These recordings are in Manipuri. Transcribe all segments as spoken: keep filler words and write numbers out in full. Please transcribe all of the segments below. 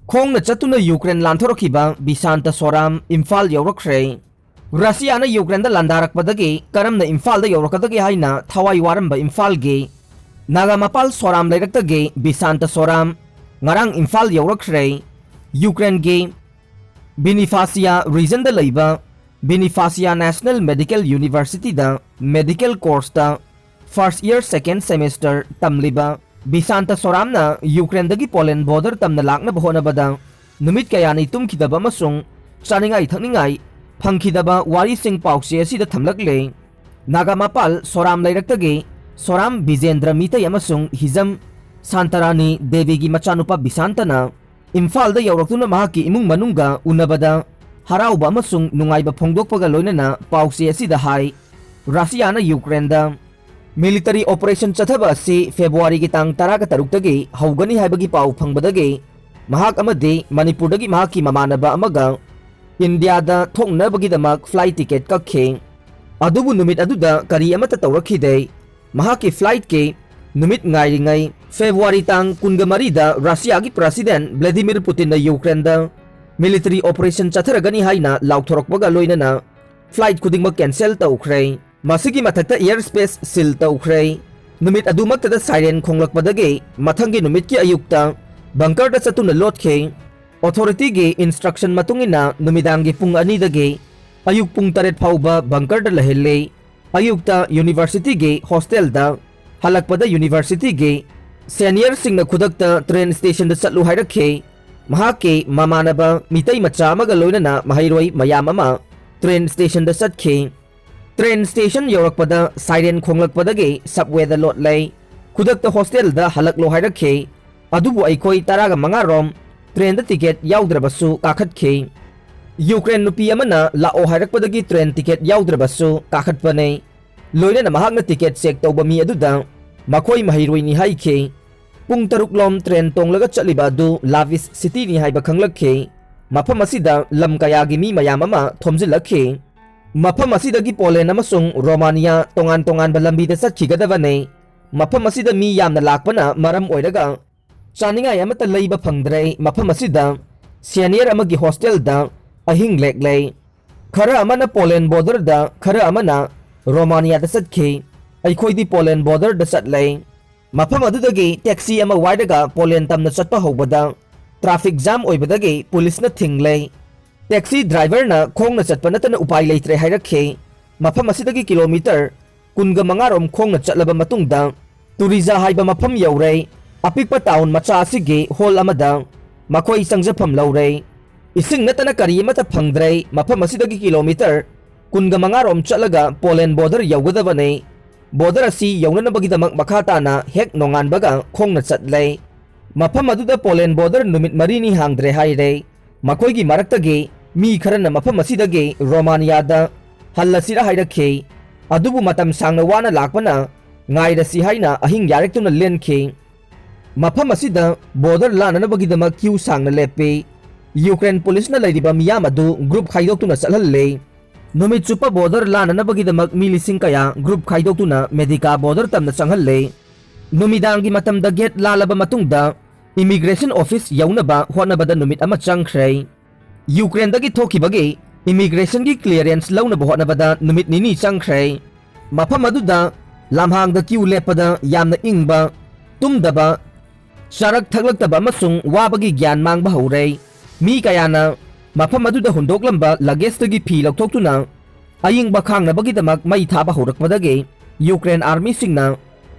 ꯈꯣꯡꯅ ꯆꯠꯇꯨꯅ ꯌꯨꯀ꯭ꯔꯦꯟ ꯂꯥꯟꯊꯣꯔꯛꯈꯤꯕ ꯕꯤꯁꯥꯟꯇ ꯁꯣꯔꯥꯝ ꯏꯝꯐꯥꯜ ꯌꯧꯔꯛꯈ꯭ꯔꯦ꯫ ꯔꯁꯤꯌꯥꯅ ꯌꯨꯀ꯭ꯔꯦꯟꯗ ꯂꯥꯟꯗꯥꯔꯛꯄꯗꯒꯤ ꯀꯔꯝꯅ ꯏꯝꯐꯥꯜꯗ ꯌꯧꯔꯛꯀꯗꯒꯦ ꯍꯥꯏꯅ ꯊꯋꯥꯏ ꯋꯥꯔꯝꯕ ꯏꯝꯐꯥꯜꯒꯤ ꯅꯥꯒꯥꯃꯄꯥꯜ ꯁꯣꯔꯥꯝ ꯂꯩꯔꯛꯇꯒꯤ ꯕꯤꯁꯥꯟꯇ ꯁꯣꯔꯥꯝ ꯉꯔꯥꯡ ꯏꯝꯐꯥꯜ ꯌꯧꯔꯛꯈ꯭ꯔꯦ꯫ ꯌꯨꯀ꯭ꯔꯦꯟꯒꯤ ꯕꯤꯅꯤꯐꯥꯁꯤꯌꯥ ꯔꯤꯖꯟꯗ ꯂꯩꯕ ꯕꯤꯅꯤꯐꯥꯁꯤꯌꯥ ꯅꯦꯁꯅꯦꯜ ꯃꯦꯗꯤꯀꯦꯜ ꯌꯨꯅꯤꯚꯔꯁꯤꯇꯤꯗ ꯃꯦꯗꯤꯀꯦꯜ ꯀꯣꯔꯁꯇ ꯐꯥꯔꯁ ꯏꯌꯔ ꯁꯦꯀꯦꯟ ꯁꯦꯃꯦꯁꯇꯔ ꯇꯝꯂꯤꯕ ꯕꯤꯁꯥꯟꯇ ꯁꯣꯔꯥꯝꯅ ꯌꯨꯀ꯭ꯔꯦꯟꯗꯒꯤ ꯄꯣꯂꯦꯟ ꯕꯣꯔꯗꯔ ꯇꯝꯅ ꯂꯥꯛꯅꯕ ꯍꯣꯠꯅꯕꯗ ꯅꯨꯃꯤꯠ ꯀꯌꯥꯅꯤ ꯇꯨꯝꯈꯤꯗꯕ ꯑꯃꯁꯨꯡ ꯆꯥꯅꯤꯡꯉꯥꯏ ꯊꯛꯅꯤꯡꯉꯥꯏ ꯐꯪꯈꯤꯗꯕ ꯋꯥꯔꯤꯁꯤꯡ ꯄꯥꯎꯆꯦ ꯑꯁꯤꯗ ꯊꯝꯂꯛꯂꯦ꯫ ꯅꯥꯒꯥꯃꯄꯥꯜ ꯁꯣꯔꯥꯝ ꯂꯩꯔꯛꯇꯒꯤ ꯁꯣꯔꯥꯝ ꯕꯤꯖꯦꯟꯗ꯭ꯔ ꯃꯤꯇꯩ ꯑꯃꯁꯨꯡ ꯍꯤꯖꯝ ꯁꯥꯟꯇꯔꯥꯅꯤ ꯗꯦꯕꯤꯒꯤ ꯃꯆꯥꯅꯨꯄꯥ ꯕꯤꯁꯥꯟꯇꯅ ꯏꯝꯐꯥꯜꯗ ꯌꯧꯔꯛꯇꯨꯅ ꯃꯍꯥꯛꯀꯤ ꯏꯃꯨꯡ ꯃꯅꯨꯡꯒ ꯎꯅꯕꯗ ꯍꯔꯥꯎꯕ ꯑꯃꯁꯨꯡ ꯅꯨꯡꯉꯥꯏꯕ ꯐꯣꯡꯗꯣꯛꯄꯒ ꯂꯣꯏꯅꯅ ꯄꯥꯎꯆꯦ ꯑꯁꯤꯗ ꯍꯥꯏ, ꯔꯁꯤꯌꯥꯅ ꯌꯨꯀ꯭ꯔꯦꯟꯗ ꯃꯤꯂꯤꯇꯔꯤ ꯑꯣꯄꯔꯦꯁꯟ ꯆꯠꯊꯕ ꯑꯁꯤ ꯐꯦꯕ꯭ꯔꯨꯋꯥꯔꯤꯒꯤ ꯇꯥꯡ ꯇꯔꯥꯒ ꯇꯔꯨꯛꯇꯒꯤ ꯍꯧꯒꯅꯤ ꯍꯥꯏꯕꯒꯤ ꯄꯥꯎ ꯐꯪꯕꯗꯒꯤ ꯃꯍꯥꯛ ꯑꯃꯗꯤ ꯃꯅꯤꯄꯨꯔꯗꯒꯤ ꯃꯍꯥꯛꯀꯤ ꯃꯃꯥꯟꯅꯕ ꯑꯃꯒ ꯏꯟꯗꯤꯌꯥꯗ ꯊꯣꯛꯅꯕꯒꯤꯗꯃꯛ ꯐ꯭ꯂꯥꯏꯠ ꯇꯤꯀꯦꯠ ꯀꯛꯈꯤ꯫ ꯑꯗꯨꯕꯨ ꯅꯨꯃꯤꯠ ꯑꯗꯨꯗ ꯀꯔꯤ ꯑꯃꯠꯇ ꯇꯧꯔꯛꯈꯤꯗꯦ꯫ ꯃꯍꯥꯛꯀꯤ ꯐ꯭ꯂꯥꯏꯠꯀꯤ ꯅꯨꯃꯤꯠ ꯉꯥꯏꯔꯤꯉꯩ ꯐꯦꯕ꯭ꯔꯨꯋꯥꯔꯤ ꯇꯥꯡ ꯀꯨꯟꯒ ꯃꯔꯤꯗ ꯔꯁꯤꯌꯥꯒꯤ ꯄ꯭ꯔꯁꯤꯗꯦꯟ ꯚ꯭ꯂꯥꯗꯤꯃꯤꯔ ꯄꯨꯇꯤꯟꯅ ꯌꯨꯀ꯭ꯔꯦꯟꯗ ꯃꯤꯂꯤꯇꯔꯤ ꯑꯣꯄꯔꯦꯁꯟ ꯆꯠꯊꯔꯒꯅꯤ ꯍꯥꯏꯅ ꯂꯥꯎꯊꯣꯔꯛꯄꯒ ꯂꯣꯏꯅꯅ ꯐ꯭ꯂꯥꯏꯠ ꯈꯨꯗꯤꯡꯃꯛ ꯀꯦꯟꯁꯦꯜ ꯇꯧꯈ꯭ꯔꯦ꯫ ꯃꯁꯤꯒꯤ ꯃꯊꯛꯇ ꯏꯌꯔ ꯁ꯭ꯄꯦꯁ ꯁꯤꯜ ꯇꯧꯈ꯭ꯔꯦ꯫ ꯅꯨꯃꯤꯠ ꯑꯗꯨꯃꯛꯇꯗ ꯁꯥꯏꯔꯦꯟ ꯈꯣꯡꯂꯛꯄꯗꯒꯤ ꯃꯊꯪꯒꯤ ꯅꯨꯃꯤꯠꯀꯤ ꯑꯌꯨꯛꯇ ꯕꯪꯀꯔꯗ ꯆꯠꯇꯨꯅ ꯂꯣꯠꯈꯤ꯫ ꯑꯣꯊꯣꯔꯤꯇꯤꯒꯤ ꯏꯟꯁꯇ꯭ꯔꯛꯁꯟ ꯃꯇꯨꯡ ꯏꯟꯅ ꯅꯨꯃꯤꯗꯥꯡꯒꯤ ꯄꯨꯡ ꯑꯅꯤꯗꯒꯤ ꯑꯌꯨꯛ ꯄꯨꯡ ꯇꯔꯦꯠ ꯐꯥꯎꯕ ꯕꯪꯀꯔꯗ ꯂꯩꯍꯜꯂꯤ꯫ ꯑꯌꯨꯛꯇ ꯌꯨꯅꯤꯚꯔꯁꯤꯇꯤꯒꯤ ꯍꯣꯁꯇꯦꯜꯗ, ꯍꯜꯂꯛꯄꯗ ꯌꯨꯅꯤꯚꯔꯁꯤꯇꯤꯒꯤ ꯁꯦꯅꯤꯌꯔꯁꯤꯡꯅ ꯈꯨꯗꯛꯇ ꯇ꯭ꯔꯦꯟ ꯁ꯭ꯇꯦꯁꯟꯗ ꯆꯠꯂꯨ ꯍꯥꯏꯔꯛꯈꯤ꯫ ꯃꯍꯥꯛꯀꯤ ꯃꯃꯥꯟꯅꯕ ꯃꯤꯇꯩ ꯃꯆꯥ ꯑꯃꯒ ꯂꯣꯏꯅꯅ ꯃꯍꯩꯔꯣꯏ ꯃꯌꯥꯝ ꯑꯃ ꯇ꯭ꯔꯦꯟ ꯁ꯭ꯇꯦꯁꯟꯗ ꯆꯠꯈꯤ꯫ ꯇ꯭ꯔꯦꯟ ꯁ꯭ꯇꯦꯁꯟ ꯌꯧꯔꯛꯄꯗ ꯁꯥꯏꯔꯦꯟ ꯈꯣꯡꯂꯛꯄꯗꯒꯤ ꯁꯕꯋꯦꯗ ꯂꯣꯠꯂꯦ꯫ ꯈꯨꯗꯛꯇ ꯍꯣꯁꯇꯦꯜꯗ ꯍꯜꯂꯛꯂꯣ ꯍꯥꯏꯔꯛꯈꯤ꯫ ꯑꯗꯨꯕꯨ ꯑꯩꯈꯣꯏ ꯇꯔꯥꯒ ꯃꯉꯥ ꯔꯣꯝ ꯇ꯭ꯔꯦꯟꯗ ꯇꯤꯀꯦꯠ ꯌꯥꯎꯗ꯭ꯔꯕꯁꯨ ꯀꯥꯈꯠꯈꯤ꯫ ꯌꯨꯀ꯭ꯔꯦꯟ ꯅꯨꯄꯤ ꯑꯃꯅ ꯂꯥꯛꯑꯣ ꯍꯥꯏꯔꯛꯄꯗꯒꯤ ꯇ꯭ꯔꯦꯟ ꯇꯤꯀꯦꯠ ꯌꯥꯎꯗ꯭ꯔꯕꯁꯨ ꯀꯥꯈꯠꯄꯅꯦ꯫ ꯂꯣꯏꯅꯅ ꯃꯍꯥꯛꯅ ꯇꯤꯀꯦꯠ ꯆꯦꯛ ꯇꯧꯕ ꯃꯤ ꯑꯗꯨꯗ ꯃꯈꯣꯏ ꯃꯍꯩꯔꯣꯏꯅꯤ ꯍꯥꯏꯈꯤ꯫ ꯄꯨꯡ ꯇꯔꯨꯛ ꯂꯣꯝ ꯇ꯭ꯔꯦꯟ ꯇꯣꯡꯂꯒ ꯆꯠꯂꯤꯕ ꯑꯗꯨ ꯂꯥꯚꯤꯁ ꯁꯤꯇꯤꯅꯤ ꯍꯥꯏꯕ ꯈꯪꯂꯛꯈꯤ꯫ ꯃꯐꯝ ꯑꯁꯤꯗ ꯂꯝ ꯀꯌꯥꯒꯤ ꯃꯤ ꯃꯌꯥꯝ ꯑꯃ ꯊꯣꯝꯖꯤꯜꯂꯛꯈꯤ꯫ ꯃꯐꯝ ꯑꯁꯤꯗꯒꯤ ꯄꯣꯂꯦꯟ ꯑꯃꯁꯨꯡ ꯔꯣꯃꯥꯅꯤꯌꯥ ꯇꯣꯉꯥꯟ ꯇꯣꯉꯥꯟꯕ ꯂꯝꯕꯤꯗ ꯆꯠꯈꯤꯒꯗꯕꯅꯤ꯫ ꯃꯐꯝ ꯑꯁꯤꯗ ꯃꯤ ꯌꯥꯝꯅ ꯂꯥꯛꯄꯅ ꯃꯔꯝ ꯑꯣꯏꯔꯒ ꯆꯥꯅꯤꯡꯉꯥꯏ ꯑꯃꯠꯇ ꯂꯩꯕ ꯐꯪꯗ꯭ꯔꯦ꯫ ꯃꯐꯝ ꯑꯁꯤꯗ senior ꯑꯃꯒꯤ hostelꯗ ꯑꯍꯤꯡ ꯂꯦꯛꯂꯦ꯫ ꯈꯔ ꯑꯃꯅ ꯄꯣꯂꯦꯟ borderꯗ, ꯈꯔ ꯑꯃꯅ ꯔꯣꯃꯥꯅꯤꯌꯥꯗ ꯆꯠꯈꯤ꯫ ꯑꯩꯈꯣꯏꯗꯤ ꯄꯣꯂꯦꯟ borderꯗ ꯆꯠꯂꯦ꯫ ꯃꯐꯝ ꯑꯗꯨꯗꯒꯤ taxi ꯑꯃ ꯋꯥꯏꯔꯒ ꯄꯣꯂꯦꯟ ꯇꯝꯅ ꯆꯠꯄ ꯍꯧꯕꯗ traffic jam ꯑꯣꯏꯕꯗꯒꯤ ꯄꯨꯂꯤꯁꯅ ꯊꯤꯡꯂꯦ꯫ Taxi driverꯅ ꯈꯣꯡꯅ ꯆꯠꯄ ꯅꯠꯇꯅ ꯎꯄꯥꯏ ꯂꯩꯇ꯭ꯔꯦ ꯍꯥꯏꯔꯛꯈꯤ꯫ ꯃꯐꯝ ꯑꯁꯤꯗꯒꯤ kilometre ꯀꯨꯟꯒ ꯃꯉꯥ ꯔꯣꯝ ꯈꯣꯡꯅ ꯆꯠꯂꯕ ꯃꯇꯨꯡꯗ ꯇꯨꯔꯤꯖꯥ ꯍꯥꯏꯕ ꯃꯐꯝ ꯌꯧꯔꯦ꯫ ꯑꯄꯤꯛꯄ town ꯃꯆꯥ ꯑꯁꯤꯒꯤ hall ꯑꯃꯗ ꯃꯈꯣꯏ ꯆꯪꯖꯐꯝ ꯂꯧꯔꯦ꯫ ꯏꯁꯤꯡ ꯅꯠꯇꯅ ꯀꯔꯤ ꯑꯃꯠꯇ ꯐꯪꯗ꯭ꯔꯦ꯫ ꯃꯐꯝ ꯑꯁꯤꯗꯒꯤ kilometre ꯀꯨꯟꯒ ꯃꯉꯥ ꯔꯣꯝ ꯆꯠꯂꯒ ꯄꯣꯂꯦꯟ border ꯌꯧꯒꯗꯕꯅꯤ꯫ Border ꯑꯁꯤ ꯌꯧꯅꯅꯕꯒꯤꯗꯃꯛ ꯃꯈꯥ ꯇꯥꯅ ꯍꯦꯛ ꯅꯣꯡꯉꯥꯟꯕꯒ ꯈꯣꯡꯅ ꯆꯠꯂꯦ꯫ ꯃꯐꯝ ꯑꯗꯨꯗ ꯄꯣꯂꯦꯟ border ꯅꯨꯃꯤꯠ ꯃꯔꯤꯅꯤ ꯍꯥꯡꯗ꯭ꯔꯦ ꯍꯥꯏꯔꯦ꯫ ꯃꯈꯣꯏꯒꯤ ꯃꯔꯛꯇꯒꯤ ꯃꯤ ꯈꯔꯅ ꯃꯐꯝ ꯑꯁꯤꯗꯒꯤ ꯔꯣꯃꯥꯅꯤꯌꯥꯗ ꯍꯜꯂꯁꯤꯔ ꯍꯥꯏꯔꯛꯈꯤ꯫ ꯑꯗꯨꯕꯨ ꯃꯇꯝ ꯁꯥꯡꯅ ꯋꯥꯅ ꯂꯥꯛꯄꯅ ꯉꯥꯏꯔꯁꯤ ꯍꯥꯏꯅ ꯑꯍꯤꯡ ꯌꯥꯔꯦꯛꯇꯨꯅ ꯂꯦꯟꯈꯤ꯫ ꯃꯐꯝ ꯑꯁꯤꯗ border ꯂꯥꯟꯅꯅꯕꯒꯤꯗꯃꯛ queue ꯁꯥꯡꯅ ꯂꯦꯞꯄꯤ꯫ ꯌꯨꯀ꯭ꯔꯦꯟ ꯄꯨꯂꯤꯁꯅ ꯂꯩꯔꯤꯕ ꯃꯤꯌꯥꯝ ꯑꯗꯨ group ꯈꯥꯏꯗꯣꯛꯇꯨꯅ ꯆꯠꯍꯜꯂꯤ꯫ ꯅꯨꯃꯤꯠ ꯆꯨꯞꯄ border ꯂꯥꯟꯅꯅꯕꯒꯤꯗꯃꯛ ꯃꯤ ꯂꯤꯁꯤꯡ ꯀꯌꯥ group ꯈꯥꯏꯗꯣꯛꯇꯨꯅ ꯃꯦꯗꯤꯀꯥ border ꯇꯝꯅ ꯆꯪꯍꯜꯂꯤ꯫ ꯅꯨꯃꯤꯗꯥꯡꯒꯤ ꯃꯇꯝꯗ gate ꯂꯥꯜꯂꯕ ꯃꯇꯨꯡꯗ immigration office ꯌꯧꯅꯕ ꯍꯣꯠꯅꯕꯗ ꯅꯨꯃꯤꯠ ꯑꯃ ꯆꯪꯈ꯭ꯔꯦ꯫ ꯌꯨꯀ꯭ꯔꯦꯟꯗꯒꯤ ꯊꯣꯛꯈꯤꯕꯒꯤ immigrationꯒꯤ clearance ꯂꯧꯅꯕ ꯍꯣꯠꯅꯕꯗ ꯅꯨꯃꯤꯠ ꯅꯤꯅꯤ ꯆꯪꯈ꯭ꯔꯦ꯫ ꯃꯐꯝ ꯑꯗꯨꯗ ꯂꯝꯍꯥꯡꯗ queue ꯂꯦꯞꯄꯗ ꯌꯥꯝꯅ ꯏꯪꯕ, ꯇꯨꯝꯗꯕ, ꯆꯥꯔꯛ ꯊꯛꯂꯛꯇꯕ ꯑꯃꯁꯨꯡ ꯋꯥꯕꯒꯤ ꯒ꯭ꯌꯥꯟ ꯃꯥꯡꯕ ꯍꯧꯔꯦ꯫ ꯃꯤ ꯀꯌꯥꯅ ꯃꯐꯝ ꯑꯗꯨꯗ ꯍꯨꯟꯗꯣꯛꯂꯝꯕ luggageꯇꯒꯤ ꯐꯤ ꯂꯧꯊꯣꯛꯇꯨꯅ ꯑꯏꯪꯕ ꯈꯥꯡꯅꯕꯒꯤꯗꯃꯛ ꯃꯩ ꯊꯥꯕ ꯍꯧꯔꯛꯄꯗꯒꯤ ꯌꯨꯀ꯭ꯔꯦꯟ armyꯁꯤꯡꯅ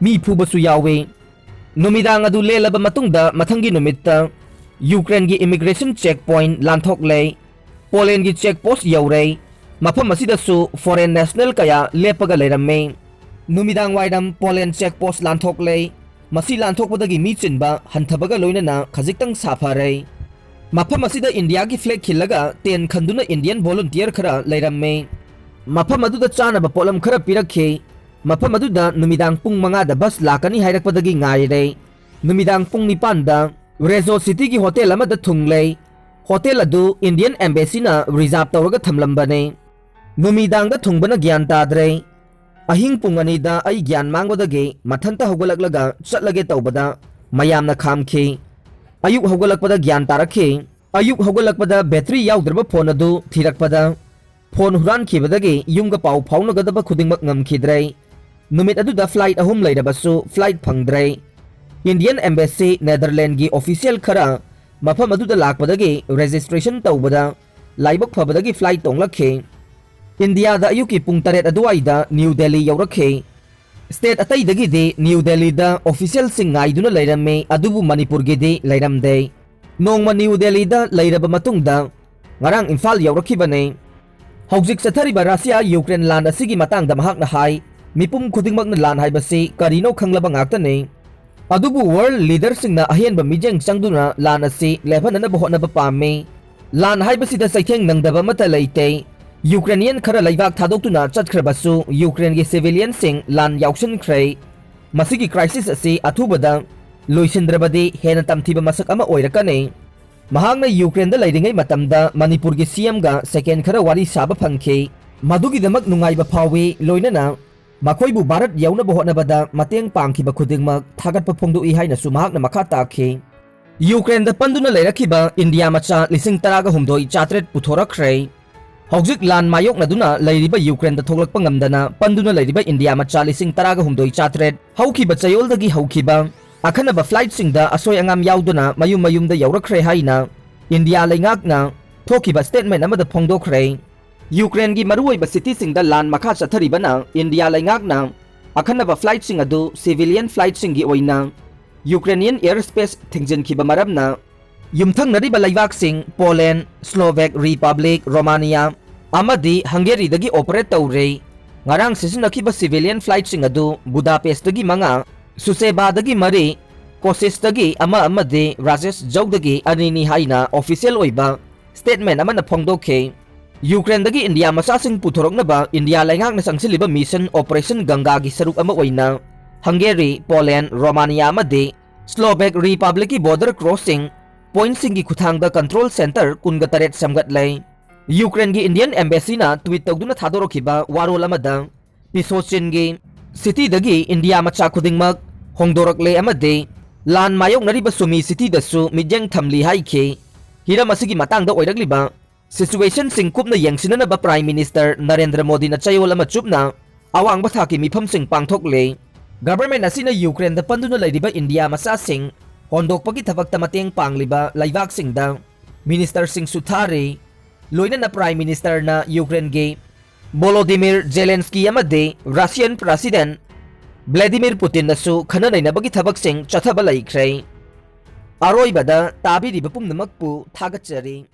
ꯃꯤ ꯐꯨꯕꯁꯨ ꯌꯥꯎꯏ꯫ ꯅꯨꯃꯤꯗꯥꯡ ꯑꯗꯨ ꯂꯦꯜꯂꯕ ꯃꯇꯨꯡꯗ ꯃꯊꯪꯒꯤ ꯅꯨꯃꯤꯠꯇ ꯌꯨꯀ꯭ꯔꯦꯟꯒꯤ immigration check point ꯂꯥꯟꯊꯣꯛꯂꯦ꯫ ꯄꯣꯂꯦꯟꯒꯤ check post ꯌꯧꯔꯦ꯫ ꯃꯐꯝ ꯑꯁꯤꯗꯁꯨ foreign national ꯀꯌꯥ ꯂꯦꯞꯄꯒ ꯂꯩꯔꯝꯃꯤ꯫ ꯅꯨꯃꯤꯗꯥꯡ ꯋꯥꯏꯔꯝ ꯄꯣꯂꯦꯟ check post ꯂꯥꯟꯊꯣꯛꯂꯦ꯫ ꯃꯁꯤ ꯂꯥꯟꯊꯣꯛꯄꯗꯒꯤ ꯃꯤ ꯆꯤꯟꯕ ꯍꯟꯊꯕꯒ ꯂꯣꯏꯅꯅ ꯈꯖꯤꯛꯇꯪ ꯁꯥꯐꯔꯦ꯫ ꯃꯐꯝ ꯑꯁꯤꯗ ꯏꯟꯗꯤꯌꯥꯒꯤ flag ꯈꯤꯜꯂꯒ tent ꯈꯟꯗꯨꯅ Indian volunteer ꯈꯔ ꯂꯩꯔꯝꯃꯤ꯫ ꯃꯐꯝ ꯑꯗꯨꯗ ꯆꯥꯅꯕ ꯄꯣꯠꯂꯝ ꯈꯔ ꯄꯤꯔꯛꯈꯤ꯫ ꯃꯐꯝ ꯑꯗꯨꯗ ꯅꯨꯃꯤꯗꯥꯡ ꯄꯨꯡ ꯃꯉꯥꯗ bus ꯂꯥꯛꯀꯅꯤ ꯍꯥꯏꯔꯛꯄꯗꯒꯤ ꯉꯥꯏꯔꯦ꯫ ꯅꯨꯃꯤꯗꯥꯡ ꯄꯨꯡ ꯅꯤꯄꯥꯟꯗ Rezo cityꯒꯤ hotel ꯑꯃꯗ ꯊꯨꯡꯂꯦ꯫ Hotel ꯑꯗꯨ Indian embassyꯅ reserve ꯇꯧꯔꯒ ꯊꯝꯂꯝꯕꯅꯦ꯫ ꯅꯨꯃꯤꯗꯥꯡꯗ ꯊꯨꯡꯕꯅ ꯒ꯭ꯌꯥꯟ ꯇꯥꯗ꯭ꯔꯦ꯫ ꯑꯍꯤꯡ ꯄꯨꯡ ꯑꯅꯤꯗ ꯑꯩ ꯒ꯭ꯌꯥꯟ ꯃꯥꯡꯕꯗꯒꯤ ꯃꯊꯟꯇ ꯍꯧꯒꯠꯂꯛꯂꯒ ꯆꯠꯂꯒꯦ ꯇꯧꯕꯗ ꯃꯌꯥꯝꯅ ꯈꯥꯝꯈꯤ꯫ ꯑꯌꯨꯛ ꯍꯧꯒꯠꯂꯛꯄꯗ ꯒ꯭ꯌꯥꯟ ꯇꯥꯔꯛꯈꯤ꯫ ꯑꯌꯨꯛ ꯍꯧꯒꯠꯂꯛꯄꯗ ꯕꯦꯇ꯭ꯔꯤ ꯌꯥꯎꯗ꯭ꯔꯕ ꯐꯣꯟ ꯑꯗꯨ ꯊꯤꯔꯛꯄꯗ, ꯐꯣꯟ ꯍꯨꯔꯥꯟꯈꯤꯕꯗꯒꯤ ꯌꯨꯝꯒ ꯄꯥꯎ ꯐꯥꯎꯅꯒꯗꯕ ꯈꯨꯗꯤꯡꯃꯛ ꯉꯝꯈꯤꯗ꯭ꯔꯦ꯫ ꯅꯨꯃꯤꯠ ꯑꯗꯨꯗ ꯐ꯭ꯂꯥꯏꯠ ꯑꯍꯨꯝ ꯂꯩꯔꯕꯁꯨ ꯐ꯭ꯂꯥꯏꯠ ꯐꯪꯗ꯭ꯔꯦ꯫ ꯏꯟꯗꯤꯌꯟ ꯑꯦꯝꯕꯦꯁꯤ ꯅꯦꯗꯔꯂꯦꯟꯒꯤ ꯑꯣꯐꯤꯁꯤꯌꯦꯜ ꯈꯔ ꯃꯐꯝ ꯑꯗꯨꯗ ꯂꯥꯛꯄꯗꯒꯤ ꯔꯦꯖꯤꯁꯇ꯭ꯔꯦꯁꯟ ꯇꯧꯕꯗ ꯂꯥꯏꯕꯛ ꯐꯕꯗꯒꯤ ꯐ꯭ꯂꯥꯏꯠ ꯇꯣꯡꯂꯛꯈꯤ꯫ ꯏꯟꯗꯤꯌꯥꯗ ꯑꯌꯨꯛꯀꯤ ꯄꯨꯡ ꯇꯔꯦꯠ ꯑꯗꯨꯋꯥꯏꯗ ꯅ꯭ꯌꯨ ꯗꯦꯜꯂꯤ ꯌꯧꯔꯛꯈꯤ꯫ ꯁ꯭ꯇꯦꯠ ꯑꯇꯩꯗꯒꯤꯗꯤ ꯅ꯭ꯌꯨ ꯗꯦꯜꯂꯤꯗ ꯑꯣꯐꯤꯁꯤꯌꯦꯜꯁꯤꯡ ꯉꯥꯏꯗꯨꯅ ꯂꯩꯔꯝꯃꯤ, ꯑꯗꯨꯕꯨ ꯃꯅꯤꯄꯨꯔꯒꯤꯗꯤ ꯂꯩꯔꯝꯗꯦ꯫ ꯅꯣꯡꯃ ꯅ꯭ꯌꯨ ꯗꯦꯜꯂꯤꯗ ꯂꯩꯔꯕ ꯃꯇꯨꯡꯗ ꯉꯔꯥꯡ ꯏꯝꯐꯥꯜ ꯌꯧꯔꯛꯈꯤꯕꯅꯤ꯫ ꯍꯧꯖꯤꯛ ꯆꯠꯊꯔꯤꯕ ꯔꯁꯤꯌꯥ ꯌꯨꯀ꯭ꯔꯦꯟ ꯂꯥꯟ ꯑꯁꯤꯒꯤ ꯃꯇꯥꯡꯗ ꯃꯍꯥꯛꯅ ꯍꯥꯏ, ꯃꯤꯄꯨꯝ ꯈꯨꯗꯤꯡꯃꯛꯅ ꯂꯥꯟ ꯍꯥꯏꯕꯁꯤ ꯀꯔꯤꯅꯣ ꯈꯪꯂꯕ ꯉꯥꯛꯇꯅꯤ꯫ ꯑꯗꯨꯕꯨ ꯋꯥꯔꯜꯗ ꯂꯤꯗꯔꯁꯤꯡꯅ ꯑꯍꯦꯟꯕ ꯃꯤꯠꯌꯦꯡ ꯆꯪꯗꯨꯅ ꯂꯥꯟ ꯑꯁꯤ ꯂꯦꯞꯍꯟꯅꯅꯕ ꯍꯣꯠꯅꯕ ꯄꯥꯝꯃꯤ꯫ ꯂꯥꯟ ꯍꯥꯏꯕꯁꯤꯗ ꯆꯩꯊꯦꯡ ꯅꯪꯗꯕ ꯑꯃꯠꯇ ꯂꯩꯇꯦ꯫ ꯌꯨꯀ꯭ꯔꯦꯅꯤꯌꯟ ꯈꯔ ꯂꯩꯕꯥꯛ ꯊꯥꯗꯣꯛꯇꯨꯅ ꯆꯠꯈ꯭ꯔꯕꯁꯨ ꯌꯨꯀ꯭ꯔꯦꯟꯒꯤ ꯁꯤꯚꯤꯂꯤꯌꯟꯁꯤꯡ ꯂꯥꯟ ꯌꯥꯎꯁꯤꯟꯈ꯭ꯔꯦ꯫ ꯃꯁꯤꯒꯤ ꯀ꯭ꯔꯥꯏꯁꯤꯁ ꯑꯁꯤ ꯑꯊꯨꯕꯗ ꯂꯣꯏꯁꯤꯟꯗ꯭ꯔꯕꯗꯤ ꯍꯦꯟꯅ ꯇꯝꯊꯤꯕ ꯃꯁꯛ ꯑꯃ ꯑꯣꯏꯔꯛꯀꯅꯤ꯫ ꯃꯍꯥꯛꯅ ꯌꯨꯀ꯭ꯔꯦꯟꯗ ꯂꯩꯔꯤꯉꯩ ꯃꯇꯝꯗ ꯃꯅꯤꯄꯨꯔꯒꯤ ꯁꯤ ꯑꯦꯝꯒ ꯁꯦꯀꯦꯟ ꯈꯔ ꯋꯥꯔꯤ ꯁꯥꯕ ꯐꯪꯈꯤ꯫ ꯃꯗꯨꯒꯤꯗꯃꯛ ꯅꯨꯡꯉꯥꯏꯕ ꯐꯥꯎꯏ, ꯂꯣꯏꯅꯅ ꯃꯈꯣꯏꯕꯨ ꯚꯥꯔꯠ ꯌꯧꯅꯕ ꯍꯣꯠꯅꯕꯗ ꯃꯇꯦꯡ ꯄꯥꯡꯈꯤꯕ ꯈꯨꯗꯤꯡꯃꯛ ꯊꯥꯒꯠꯄ ꯐꯣꯡꯗꯣꯛꯏ ꯍꯥꯏꯅꯁꯨ ꯃꯍꯥꯛꯅ ꯃꯈꯥ ꯇꯥꯈꯤ꯫ ꯌꯨꯀ꯭ꯔꯦꯟꯗ ꯄꯟꯗꯨꯅ ꯂꯩꯔꯛꯈꯤꯕ ꯏꯟꯗꯤꯌꯥ ꯃꯆꯥ ꯂꯤꯁꯤꯡ ꯇꯔꯥꯒ ꯍꯨꯝꯗꯣꯏ ꯆꯥꯇ꯭ꯔꯦꯠ ꯄꯨꯊꯣꯔꯛꯈ꯭ꯔꯦ꯫ ꯍꯧꯖꯤꯛ ꯂꯥꯟ ꯃꯥꯌꯣꯛꯅꯗꯨꯅ ꯂꯩꯔꯤꯕ ꯌꯨꯀ꯭ꯔꯦꯟꯗ ꯊꯣꯛꯂꯛꯄ ꯉꯝꯗꯅ ꯄꯟꯗꯨꯅ ꯂꯩꯔꯤꯕ ꯏꯟꯗꯤꯌꯥ ꯃꯆꯥ ꯂꯤꯁꯤꯡ ꯇꯔꯥꯒ ꯍꯨꯝꯗꯣꯏ ꯆꯥꯇ꯭ꯔꯦꯠ ꯍꯧꯈꯤꯕ ꯆꯌꯣꯜꯗꯒꯤ ꯍꯧꯈꯤꯕ ꯑꯈꯟꯅꯕ ꯐ꯭ꯂꯥꯏꯠꯁꯤꯡꯗ ꯑꯁꯣꯏ ꯑꯉꯥꯝ ꯌꯥꯎꯗꯨꯅ ꯃꯌꯨꯝ ꯃꯌꯨꯝꯗ ꯌꯧꯔꯛꯈ꯭ꯔꯦ ꯍꯥꯏꯅ ꯏꯟꯗꯤꯌꯥ ꯂꯩꯉꯥꯛꯅ ꯊꯣꯛꯈꯤꯕ ꯁ꯭ꯇꯦꯠꯃꯦꯟ ꯑꯃꯗ ꯐꯣꯡꯗꯣꯛꯈ꯭ꯔꯦ꯫ ꯌꯨꯀ꯭ꯔꯦꯟꯒꯤ ꯃꯔꯨꯑꯣꯏꯕ ꯁꯤꯇꯤꯁꯤꯡꯗ ꯂꯥꯟ ꯃꯈꯥ ꯆꯠꯊꯔꯤꯕꯅ ꯏꯟꯗꯤꯌꯥ ꯂꯩꯉꯥꯛꯅ ꯑꯈꯟꯅꯕ ꯐ꯭ꯂꯥꯏꯠꯁꯤꯡ ꯑꯗꯨ ꯁꯤꯚꯤꯂꯤꯌꯟ ꯐ꯭ꯂꯥꯏꯠꯁꯤꯡꯒꯤ ꯑꯣꯏꯅ ꯌꯨꯀ꯭ꯔꯦꯅꯤꯌꯟ ꯑꯦꯌꯔ ꯁ꯭ꯄꯦꯁ ꯊꯤꯡꯖꯤꯟꯈꯤꯕ ꯃꯔꯝꯅ ꯌꯨꯝꯊꯪꯅꯔꯤꯕ ꯂꯩꯕꯥꯛꯁꯤꯡ ꯄꯣꯂꯦꯟ, ꯁ꯭ꯂꯣꯚꯦꯛ ꯔꯤꯄꯕ꯭ꯂꯤꯛ, ꯔꯣꯃꯥꯅꯤꯌꯥ ꯑꯃꯗꯤ ꯍꯪꯒꯦꯔꯤꯗꯒꯤ ꯑꯣꯄꯔꯦꯠ ꯇꯧꯔꯦ꯫ ꯉꯔꯥꯡ ꯁꯤꯖꯤꯟꯅꯈꯤꯕ ꯁꯤꯚꯤꯂꯤꯌꯟ ꯐ꯭ꯂꯥꯏꯠꯁꯤꯡ ꯑꯗꯨ ꯕꯨꯗꯥꯄꯦꯁ꯭ꯠꯇꯒꯤ ꯃꯉꯥ, ꯁꯨꯁꯦꯕꯥꯗꯒꯤ ꯃꯔꯤ, ꯀꯣꯁꯤꯁꯇꯒꯤ ꯑꯃ ꯑꯃꯗꯤ ꯔꯥꯖꯦꯁ ꯖꯧꯗꯒꯤ ꯑꯅꯤꯅꯤ ꯍꯥꯏꯅ ꯑꯣꯐꯤꯁꯤꯌꯦꯜ ꯑꯣꯏꯕ ꯁ꯭ꯇꯦꯠꯃꯦꯟ ꯑꯃꯅ ꯐꯣꯡꯗꯣꯛꯈꯤ꯫ ꯌꯨꯀ꯭ꯔꯦꯟꯗꯒꯤ ꯏꯟꯗꯤꯌꯥ ꯃꯆꯥꯁꯤꯡ ꯄꯨꯊꯣꯔꯛꯅꯕ ꯏꯟꯗꯤꯌꯥ ꯂꯩꯉꯥꯛꯅ ꯆꯪꯁꯤꯜꯂꯤꯕ ꯃꯤꯁꯟ ꯑꯣꯄꯔꯦꯁꯟ ꯒꯪꯒꯥꯒꯤ ꯁꯔꯨꯛ ꯑꯃ ꯑꯣꯏꯅ ꯍꯪꯒꯦꯔꯤ, ꯄꯣꯂꯦꯟ, ꯔꯣꯃꯥꯅꯤꯌꯥ ꯑꯃꯗꯤ ꯁ꯭ꯂꯣꯚꯦꯛ ꯔꯤꯄꯕ꯭ꯂꯤꯛꯀꯤ ꯕꯣꯔꯗꯔ ꯀ꯭ꯔꯣꯁꯤꯡ ꯄꯣꯏꯟꯠꯁꯤꯡꯒꯤ ꯈꯨꯠꯊꯥꯡꯗ ꯀꯟꯇ꯭ꯔꯣꯜ ꯁꯦꯟꯇꯔ ꯀꯨꯟꯒ ꯇꯔꯦꯠ ꯁꯦꯝꯒꯠꯂꯦ꯫ ꯌꯨꯀ꯭ꯔꯦꯟꯒꯤ ꯏꯟꯗꯤꯌꯟ ꯑꯦꯝꯕꯦꯁꯤꯅ ꯇ꯭ꯋꯤꯠ ꯇꯧꯗꯨꯅ ꯊꯥꯗꯣꯔꯛꯈꯤꯕ ꯋꯥꯔꯣꯜ ꯑꯃꯗ, ꯄꯤꯁꯣꯆꯤꯟꯒꯤ ꯁꯤꯇꯤꯗꯒꯤ ꯏꯟꯗꯤꯌꯥ ꯃꯆꯥ ꯈꯨꯗꯤꯡꯃꯛ ꯍꯣꯡꯗꯣꯔꯛꯂꯦ ꯑꯃꯗꯤ ꯂꯥꯟ ꯃꯥꯌꯣꯛꯅꯔꯤꯕ ꯁꯨꯃꯤ ꯁꯤꯇꯤꯗꯁꯨ ꯃꯤꯠꯌꯦꯡ ꯊꯝꯂꯤ ꯍꯥꯏꯈꯤ꯫ ꯍꯤꯔꯝ ꯑꯁꯤꯒꯤ ꯃꯇꯥꯡꯗ ꯑꯣꯏꯔꯛꯂꯤꯕ situationꯁꯤꯡ ꯀꯨꯞꯅ ꯌꯦꯡꯁꯤꯟꯅꯅꯕ Prime Minister ꯅꯔꯦꯟꯗ꯭ꯔ ꯃꯣꯗꯤꯅ ꯆꯌꯣꯜ ꯑꯃ ꯆꯨꯞꯅ ꯑꯋꯥꯡꯕ ꯊꯥꯛꯀꯤ ꯃꯤꯐꯝꯁꯤꯡ ꯄꯥꯡꯊꯣꯛꯂꯦ꯫ Government ꯑꯁꯤꯅ ꯌꯨꯀ꯭ꯔꯦꯟꯗ ꯄꯟꯗꯨꯅ ꯂꯩꯔꯤꯕ ꯏꯟꯗꯤꯌꯥ ꯃꯆꯥꯁꯤꯡ ꯍꯣꯟꯗꯣꯛꯄꯒꯤ ꯊꯕꯛꯇ ꯃꯇꯦꯡ ꯄꯥꯡꯂꯤꯕ ꯂꯩꯕꯥꯛꯁꯤꯡꯗ ministerꯁꯤꯡꯁꯨ ꯊꯥꯔꯤ꯫ ꯂꯣꯏꯅꯅ Prime Ministerꯅ ꯌꯨꯀ꯭ꯔꯦꯟꯒꯤ ꯚꯣꯂꯣꯗꯤꯃꯤꯔ ꯖꯦꯂꯦꯟꯁꯀꯤ ꯑꯃꯗꯤ Russian President ꯚ꯭ꯂꯦꯗꯤꯃꯤꯔ ꯄꯨꯇꯤꯟꯗꯁꯨ ꯈꯟꯅ ꯅꯩꯅꯕꯒꯤ ꯊꯕꯛꯁꯤꯡ ꯆꯠꯊꯕ ꯂꯩꯈ꯭ꯔꯦ꯫ ꯑꯔꯣꯏꯕꯗ ꯇꯥꯕꯤꯔꯤꯕ ꯄꯨꯝꯅꯃꯛꯄꯨ ꯊꯥꯒꯠꯆꯔꯤ꯫